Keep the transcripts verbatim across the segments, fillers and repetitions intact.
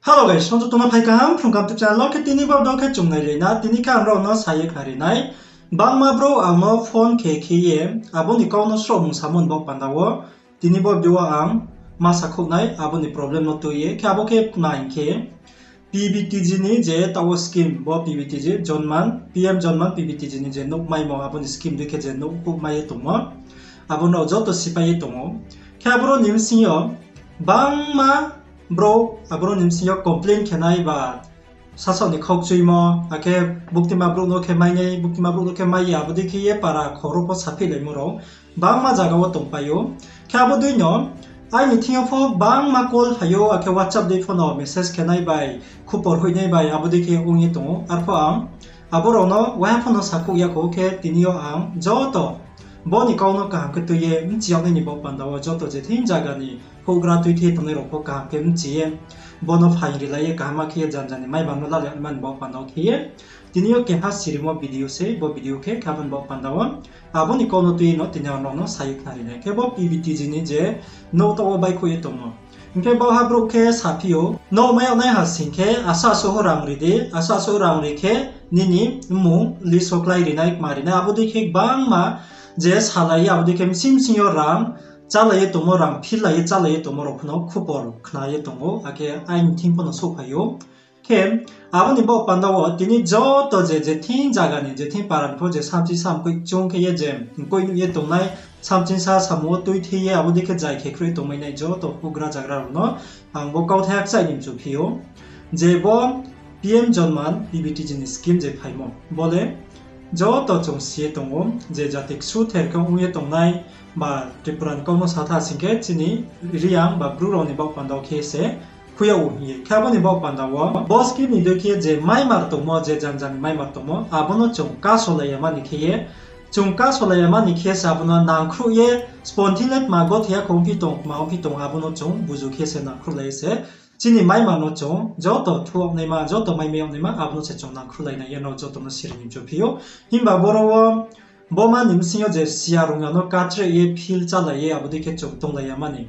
Hello guys, songju tongna phai kaham, phrung kaham YouTube channel wo khe tini bo dong khe chung nailai na, tini khe ang rao no sa ye khnari nai. Bangma brouh ang no phone khe khe ye, abo ni kau no sroh mung samo ni baoh panda wo. Tini bo video wo ang ma sakhouh nai, abo ni problem no tui ye. Khe abo khe nai khe, P V T G ni je taoh wo scheme, bo P V T G, Jonman, P M Jonman P V T G ni je nouh maimo, abo ni scheme dei khe je nouh houh mai ye tongmo. Abo no joto sipai ye tong ou. Khe aboro ni bsing yo, bangma brouh, aboro ni bsing yo complain khe nai ba, sasaoh ni khaukchuimo, akhe buktima brouh no khe mai nai, buktima brouh no khe mai ya, abo dei khe ye para khoro pho saphihlaimo rao bangma zaga wo tongpai ou. Khe abo dei no, aini thing yo pho bangma call phai ou, akhe WhatsApp dei pho no message khe nai bai, khupor hoih nai bai, abo dei khe ong ye tong ou. Arpho ang abo rao no waiha pho no sakhouh ya khou, khe tini yo ang joto bo ni kau no kaham khe tui ye bchi yag nai ni baoh panda wo joto je thing zaga ni houhgra tuithe tongnai rao pho kaham khe bchi ye, bo no phaing rilai ye kaham khe ye janja ni maimang no lalai nai mani baoh panda wo khe ye. Tini yo keha sirimo video se, bo video khe khe abo ni baoh panda wo. Abo ni kau no tui ye no tini ang rao no sa ye khnari nai. Khe bo P V T G ni je nouh taoh wo baihkhouh ye tongmo. Hing khe baohha brouh khe saphi ou, nouh mai yag nai ha sing khe asuh asuh rang ri di, asuh asuh rang ri khe nini mmung list wo klái ri nai, kma ri nai, abo dei khe bangma je salai ye, abo dei khe bsing bsing yo rang chálai ye tongmo, rang phillai ye chálai ye tongmo rao pho no khupor khna ye tong ou, akhe aini thing pho no souhphai ou. Khe abo ni baoh panda wo tini joto je, je thing zaga ni, je thing para ni pho je samching sa mkoih chung khe ye je mkoih nuh ye tongnai, samching sa samung wo tuithe ye abo dei khe zai khe khruh ye tongmai nai joto houhgra zagra rao no ang bo kauthai kchaih ni mchu phi ou. Je bo P M Jonman P V T G ni scheme je phaimo, bo le joto chung si ye tong ou, je jati ksuther khe ong ye tongnai, ba Tripura ni kau no sa tha sing khe chini Reang ba Bru rao ni baoh panda wo khe se khui yag ou hing ye. Khe abo ni baoh panda wo bo scheme ni dei khe je maimar tongmo, je janja ni maimar tongmo, abo no chung kasolai ya mani khe ye, chung kasolai ya mani khe se abo no nangkhruh ye, spontaneously tma gothoi ya khe ongphi tong, tma ongphi tong, abo no chung buzu khe se nangkhruhlai ye se chini maimar no chung joto thuh yag naima, joto maimai yag naima, abo no se chung nangkhruhlai nai ye no joto no siri ni mchu phi ou. Himba boro wo bo ma ni bsing yo je siya rung ya no kachreh ye phil chálai ye abo dei khe chung tonglai ya mani.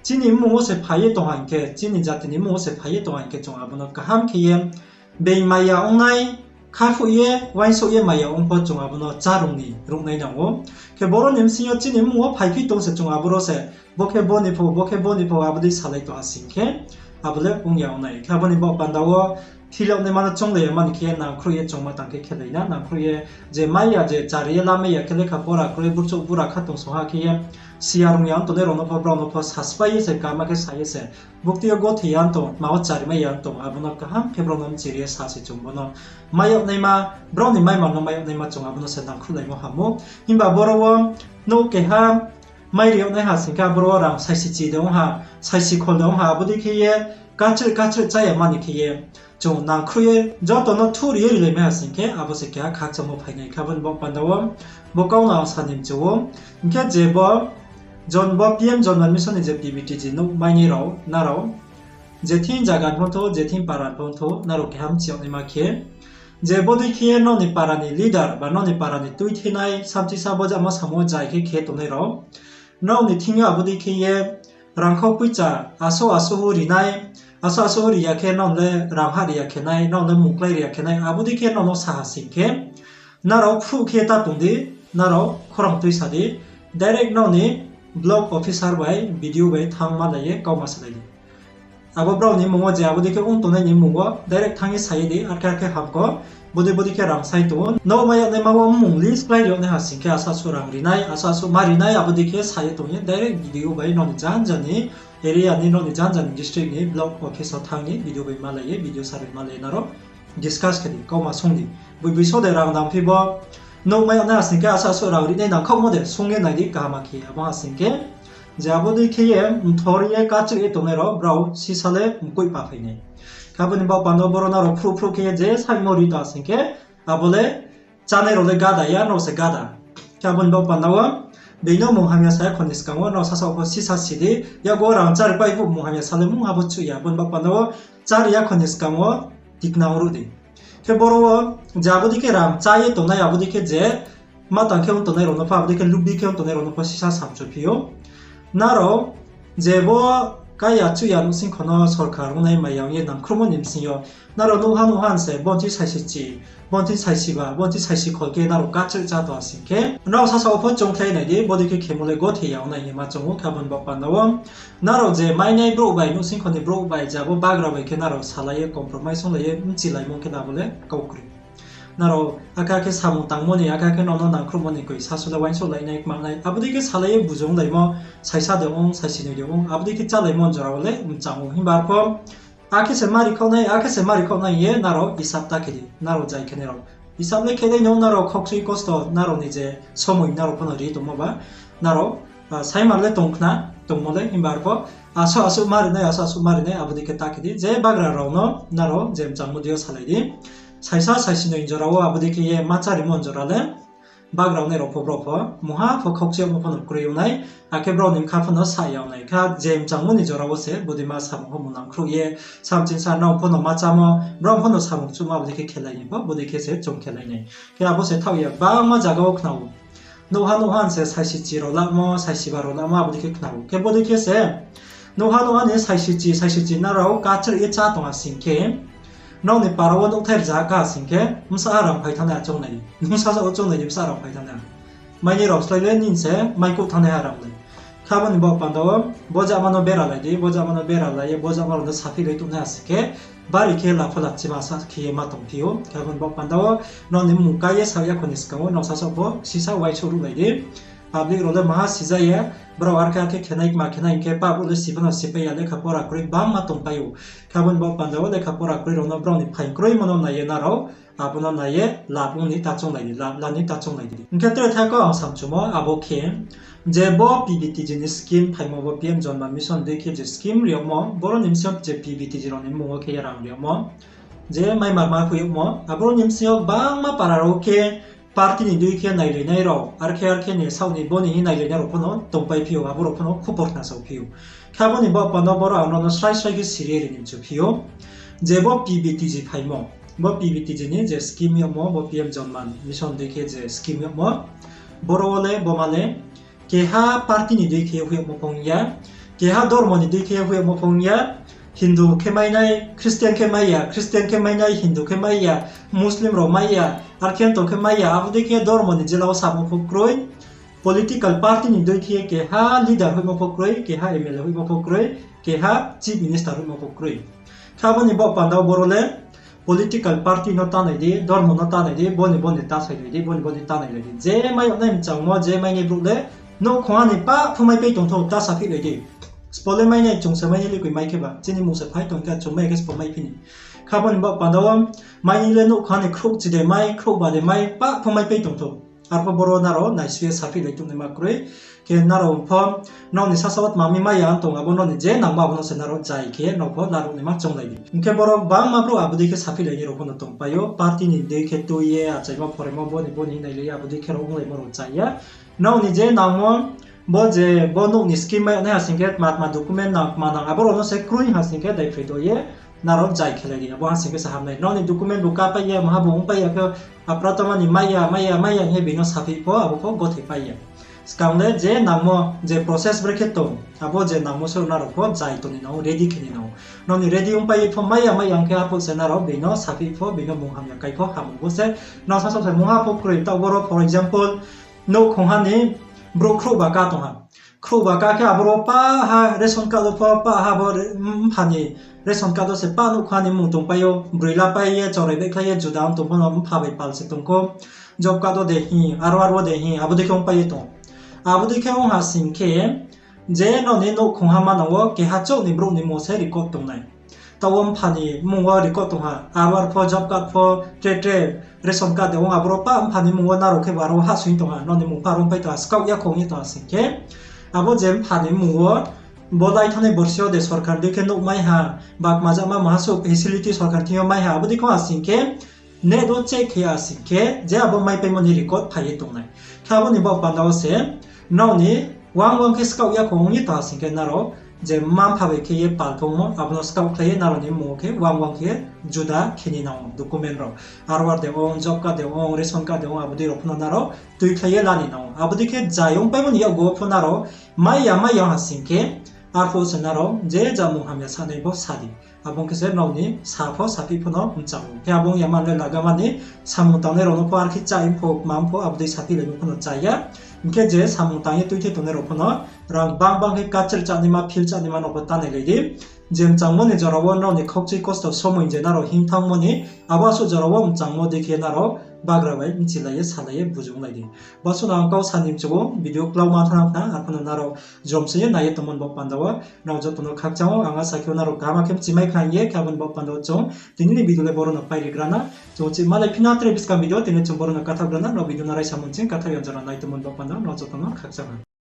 Chini mmung wo se phai ye tong ha hing khe, chini jati ni mmung wo se phai ye tong ha hing khe chung abo no kaham khe ye being maya ong nai, khaphuh ye, uaingsouh ye maya ong pho chung abo no chárung ni ruhnai nang ou. Khe boro ni bsing yo chini mmung wo phaiphi tong se chung aboro se, bo khe bo ni pho, bo khe bo ni pho, abo dei salai tong ha sing khe, abo le ong ya ong nai. Khe abo ni baoh panda wo phil yag naima no chounglai ya mani khe nangkhruh ye chung ma tang khe khelai na, nangkhruh ye je mai ya, je chari ye lamai ya khe lekha pora kroi, burchouh bura kha tong song ha khe ye, siya rung ya ong tongnai rao no pho, brao no pho saspai ye se, kama khe sa ye se, bukti yo gothoi ya ong tong, tma wo chari mai ya ong tong, abo no kaham khe brao no mchiri ye sa se chung bo no mai yag naima, brao ni maimar no mai yag naima chung abo no se nangkhruhlaimo ham ou. Himba boro wo nouh keha mai ri yag nai ha sing khe, aboro wo rang saisi chi de ong ha, saisi khol de ong ha, abo dei khe ye kachreh kachreh chá ya mani khe ye, chung nangkhruh ye joto no thuh ri ye rilai mai ha sing khe, abo se keha khakchangmo phai nai. Khe abo ni baoh panda wo bo kau no ang sa ni mchu ou. Hing khe je bo Jon, bo P M Jonman Mission ni je P V T G nouh mai nai rao, nrao je thing zaga ni pho thou, je thing para ni pho thou, nrao keha mchi yag naima khe, je bodei khe nrao ni para ni leader ba nrao ni para ni tuithenai samchisa bo jama samung wo zai khe khe tongnai rao, nrao ni thing yo abo dei khe ye rangkhau poicha asuh asuh ri nai, asuh asuh ri ya khe nrao le rang hah ri ya khe nai, nrao le mungklái ri ya khe nai, abo dei khe nrao no sa ha sing khe, nrao phruh khe ta tong di, nrao khorang tuisa di, direct nrao ni block officer bai B D O bai thanngmalai ye kauma salai di. Abo brao ni mmung wo je abo dei khe ong tongnai ni mmung wo direct thanng ye sa ye di, arkhe arkhe hamkho, bodei bodei khe rang sai tong ou. Nouh mai yag naima wo mmung list klái ri yag nai ha sing khe, asuh asuh rang ri nai, asuh asuh ma ri nai, abo dei khe sa ye tong ye, direct B D O bai nrao ni janja ni area ni, nrao ni janja ni district ni block office wo thanng ye B D O bai malai ye, B D O sir bai malai ye nrao discuss khe di, kauma sung di. Boi boi so de rang dangphi bo, nouh mai yag nai ha sing khe asuh asuh rang ri nai nangkhaohmo de sung ye nai di kaham khe, abo ha sing khe, je abo dei khe ye mthor ye kachreh ye tongnai rao brao sisa le mkoih pa phai nai. Khe abo ni baoh panda wo boro nrao phruh phruh khe ye je saimo ri tong ha sing khe, abo le chánai rao le gada ya, nrao se gada. Khe abo ni baoh panda wo, being no munghamya sa ya kho ni skang wo nrao sasaoh pho sisa si di, yakgu wo rang chári pai phuh munghamya sa le mungha pho chuh ya, abo ni baoh panda wo chári ya kho ni skang wo tikna ong ruh di. Khe boro wo je abo dei khe rang chá ye tongnai, abo dei khe je ma tang khe ong tongnai rao no pho, abo dei khe lubi khe ong tongnai rao no pho sisa samchu phi ou. Nrao je bo Kaya chuya nuhsingkho no sorkar ongnai maya ong ye nangkhruhmo ni bsing yo, nrao nuhha nuhha se bonthi saisi chi, bonthi saisi ba, bonthi saisi khol khe nrao kachreh chá tong ha sing khe, nrao sasa wo pho choungkhlai nai di, bodei khe khemo le gothe ya ongnai hing ye ma choung ou. Khe abo ni baoh panda wo, nrao je mainai brouh bai, nuhsingkho ni brouh bai, je abo bagra bai khe nrao salai ye compromise onglai ye mchilaimo khe na abo le kau kroi. Nrao akha khe samung tangmo ni, akha khe nrao no nangkhruhmo ni koi sasu le uaingsouhlai nai, kmanai, abo dei khe salai ye bujonglaimo, saisa de ong, saisi noi de ong, abo dei khe chálaimo jora wo le mchang ou. Himba arpho, akhe se mari khaoh nai, akhe se mari khaoh nai hing ye nrao isap ta khe di, nrao jai khe nai rao. Isap le khe dei no nrao khokchoi kosto, nrao ni je somoi nrao pho no ri tongmo ba, nrao, ah, saimar le tong khna, tongmo le, himba arpho, asuh asuh mari nai, asuh asuh mari nai, abo dei khe ta khe di, je bagra rao no nrao je mchangmo dei yo salai di. Saisa saisi noi jora wo abo dei khe ye ma chárimo jora le, bagra ongnai rao pho brao pho, mungha pho khokchoi yagmo pho no kroi ong nai, akhe brao ni bkha pho no sa ya ong nai. Kha je mchangmo ni jora wo se, bodei ma samung pho mung nangkhruh ye, samching sa nrao pho no ma chámo, brao pho no samung chuhmo, abo dei khe khelai ni pho, bodei khe se chung khelai nai. Khe abo se thaoh ya, bangma zaga wo khna ou. Nouhha nouhha se saisi chi rao lamo, saisi ba rao lamo, abo dei khe khna ou. Khe bodei khe se, nouhha nouhha ni saisi chi, saisi chi nrao kachreh ye chá tong ha sing khe, nrao ni para wo nouhthai rza kha sing khe, bsa rang phai thanngnai a choung nai di. Bsa sa wo choung nai di, bsa rang phai thanngnai. Mai ni rao slái le nini se mai kouh thanngnai ha rang le. Khe abo ni baoh panda wo, bo jama no bera lai di, bo jama no bera lai ye, bo jama rao no saphihlai tongnai a sing khe, bari khe lapha lachima sa khe ye ma tongphi ou. Khe abo ni baoh panda wo, nrao ni mmung kai ye sa yakho ni skang wo, nrao sasaoh pho sisa uaingsouh ruhlai di. Public rao le maha sija ye, brao arkhe arkhe khenai kma khenai hing khe, pah brouh le si pho no sipai ya, lekha pora kroi bangma tongpai ou. Khe abo ni baoh panda wo lekha pora kroi rao no brao ni phaing kroimo no nai ye nrao, abo no nai ye lab ong ni ta chounglai di, lab la ni ta chounglai di. Hing khe tre thai kau ang samchumo abo khe, je bo P V T G ni scheme phaimo, bo P M Jonman Mission dei khe je scheme ri yagmo, boro ni bsing yo je P V T G rao ni mmung wo khe ye rang ri yagmo, je maimar ma khui yagmo, aboro ni bsing yo bangma para rao khe party ni dei khe nailainai rao, arkhe arkhe ni saoh ni bo ni hing nailainai rao pho no tongpaiphi ou, abo rao pho no khupor khnasaophi ou. Khe abo ni baoh panda wo boro ang rao no srai srai khe siri ye ri ni mchuphi ou. Je bo P V T G phaimo, bo P V T G ni je scheme yagmo, bo P M Jonman Mission dei khe je scheme yagmo, boro wo le, bo ma le, keha party ni dei khe ye hoih yagmo pho ong ya, keha dormo ni dei khe ye hoih yagmo pho ong ya, Hindu khe mai nai, Christian khe mai ya, Christian khe mai nai, Hindu khe mai ya, Muslim rao mai ya, arkhe tong khe mai ya, abo dei khe dormo ni jela wo samo pho kroi, political party ni dei khe ye keha leader hoihmo pho kroi, keha M L A hoihmo pho kroi, keha chief minister hoihmo pho kroi. Khe abo ni baoh panda wo boro le, political party no ta nai di, dormo no ta nai di, bo ni bo ni ta sailai di, bo ni bo ni ta nailai di. Je mai yag nai mchangmo, je mai nai brouh le, nouhkhongha ni pah pho maipai tongthou, ta saphihlai di. Sbo le mai nai, chung se mai nai le koi mai khe ba, chini mmung se phai tong khe, chung mai khe sbo maiphi ni. Khe abo ni baoh panda wo, mai nai le nouhkhongha ni khrouhchi de mai, khrouhba de mai, pah pho maipai tongthou. Arpho boro nrao naisuh ye saphihlai tongnaima kroi. Khe nrao pho, nrao ni sasaoh wo tma mi mai ya tong, abo nrao ni je nangmo abo no se nrao jai khe nrao pho laruh naima chounglai di. Hing khe boro bangma brouh abo dei khe saphihlai ni rao pho no tongpai ou, party ni dei khe tui ye, achaimo phoraimo bo ni bo ni nailai ye, abo dei khe rao onglaimo rao chá ya. Nrao ni je nangmo, bo je bo nouh ni scheme mai yag nai ha sing khe, tma tma document nang, tma nang, abo rao no se kroi ha sing khe, daiphroi do ye, nrao jai khelai di, abo ha sing khe se ham nai. Nrao ni document bo kapai ya, maha bo ongpai ya khe, apratama ni mai ya, mai ya, mai ya hing ye bini no saphi pho, abo pho gothe pai ya. Skang le je nangmo, je process brekhe tong, abo je nangmo se nrao pho jai tong ni nang ou, ready khe ni nang ou. Nrao ni ready ongpai ye pho mai ya, mai ya ong khe, aphuh se nrao bini no saphi pho, bini no mungha ya kai pho, ham bo se, nrao sasaoh se mungha pho kroi, taoh boro, for example, nouhkhongha ni brouh khrouhba ka tong ha. Khrouhba ka khe aboro pah ha ration card wo pho, pah ha bo re-, mpha ni ration card wo se pah nouhkhongha ni mmung tongpai ou, broi lapai ye, chorai baihkhlai ye, juda ong tong pho no mpha bai pal se tong kho. Job card wo de hing, aro aro wo de hing, abo dei khe ongpai ye tong. Abo dei khe ong ha sing khe, je nrao ni nouhkhongha manang wo keha chouh ni brouh ni mmung se record tongnai. Taoh wo mpha ni mmung wo record tong ha, aro aro pho, job card pho, tre tre, ration card de ong, aboro pah mpha ni mmung wo nrao khe bo aro hahsoing tong ha, nrao ni mmung pah rongpai tong ha, skaoh ya khong ye tong ha sing khe, abo je mpha ni mmung wo, bo lai thanngnai borsi yo de sorkar dei khe nouh mai ha, ba kmajama maha suh facility sorkar thing yo mai ha, abo dei khe ong ha sing khe, net wo check khe ya sing khe, je abo maipaimo ni record phai ye tongnai. Khe abo ni baoh panda wo se, nrao ni wang wang khe skaoh ya khong ong ye tong ha sing khe nrao, je mma mpha bai khe ye pal khe ongmo, abo no skaoh khlai ye nrao ni mmung wo khe wang wang khe juda khe ni nang ou document rao. Aro aro de ong, job card de ong, ration card de ong, abo dei rao pho no nrao tuikhlai ye la ni nang ou. Abo dei khe jai ongpaimo ni yakgu wo pho nrao mai ya, mai ya ha sing khe, Arphuh se nrao je jamung hamya sanai pho sa di. Abo ong khe se nrao ni sa pho saphi pho no mchang ou. Khe abo ong ya man le laga mani samung tangnai rao no pho arkhe chá pho kma pho abo dei saphi lai pho no chá ya. Hing khe je samung tang ye tuithe tongnai rao pho no rang bang bang khe kachir chánaima, phil chánaima no pho ta nai lai di. Je mchangmo ni jora wo nrao ni khaukchui kosto somoi je nrao hing thanngmo ni, abo asuh jora wo mchangmo dei khe nrao bagra bai mchilai ye, salai ye, buju onglai di. Bo suh no ang kau sa ni mchugo, video klauma thanng khna, arphuh no nrao jrom se ye nai ye tongmo ni baoh panda wo, nrao joto no khakchang ou, ang asa khe nrao kaham khe mchimai khna hing ye, khe abo ni baoh panda wo chung tini ni video le boro no pai ri gra na. Chung chih malai phi na tre buskang video, tini chung boro no kathaoh gra na, nrao video no raisa mung ching kathaoh ya jora nai tongmo ni baoh panda wo, nrao joto no khakchang ha.